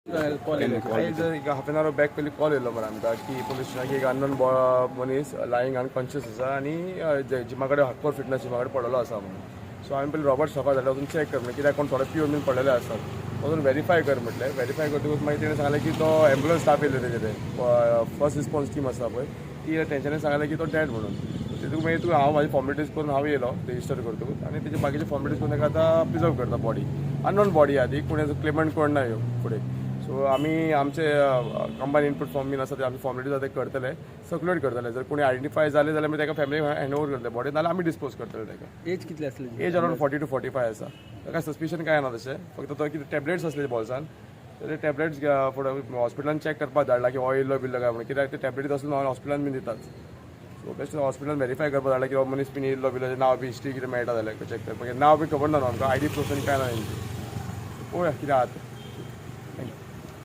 आयज एक half an our back पयलीं कॉल येयलो मरे आमकां की पुलीस स्टेशनाक एक अननोन मनीस लायींग अनकॉन्शियस आसा आनी जिमा कडेन हार्डकोर फिटनस जिमा कडेन पडलेलो आसा म्हणून. सो हांवें पयलीं रॉबर्ट शॉकार धाडलो, वचून चॅक कर म्हणलें, कित्याक कोण थोडे पिवन बीन पडलेले आसतात, वचून व्हेरीफाय कर म्हटलें. व्हेरीफाय करतकूच मागीर तेणें सांगलें की तो एम्बुलन्स स्टाफ येयले, तेजे ते फर्स्ट रिस्पॉन्स टीम आसा पळय ती, तेंच्यांनी सांगलें की तो डेड म्हणून. तितून मागीर तूं हांव म्हाजी फॉर्मेलिटीज करून हांव येयलो रजिस्टर करतकूच आनी तेजे बाकीचे फॉर्मेलिटीज करून ताका आतां प्रिजर्व करता. बॉडी अननोन बॉडी आहा ती, कोण क्लेमंट कोण ना ह्यो फुडें. सो आमी आमचे कंबायन इनपूट फॉर्म बीन आसा ते आमी फॉर्मेलिटीज आसा ते करतले, सर्क्युलेट करतले. जर कोणी आयडेंटिफाय जाले जाल्यार मागीर ताका फॅमिली हँड ओवर करतले बॉडी, नाल्यार आमी डिस्पोज करतले ताका. एज कितली आसली? एज अराउंड 40 टू 45 आसा. ताका सस्पिशन काय ना तशें, फक्त तो कितें टॅबलेट्स आसले बोल्सान, ते टॅबलेट्स फुडें हॉस्पिटलान चॅक करपाक धाडला की ऑयल इल्लो बिल्लो काय म्हणून, कित्याक ते टॅबलेट आसले हॉस्पिटलान बीन दितात. सो बेश्टें हॉस्पिटलान व्हेरीफाय करपाक धाडला की हो मनीस बीन येयल्लो बिल्लो, नांव बी हिस्ट्री कितें मेळटा जाल्यार चॅक करपाक. नांव बी खबर ना न्हू आमकां, आयडी प्रूफ काय ना तेंची. पळोवया कितें आहा तें.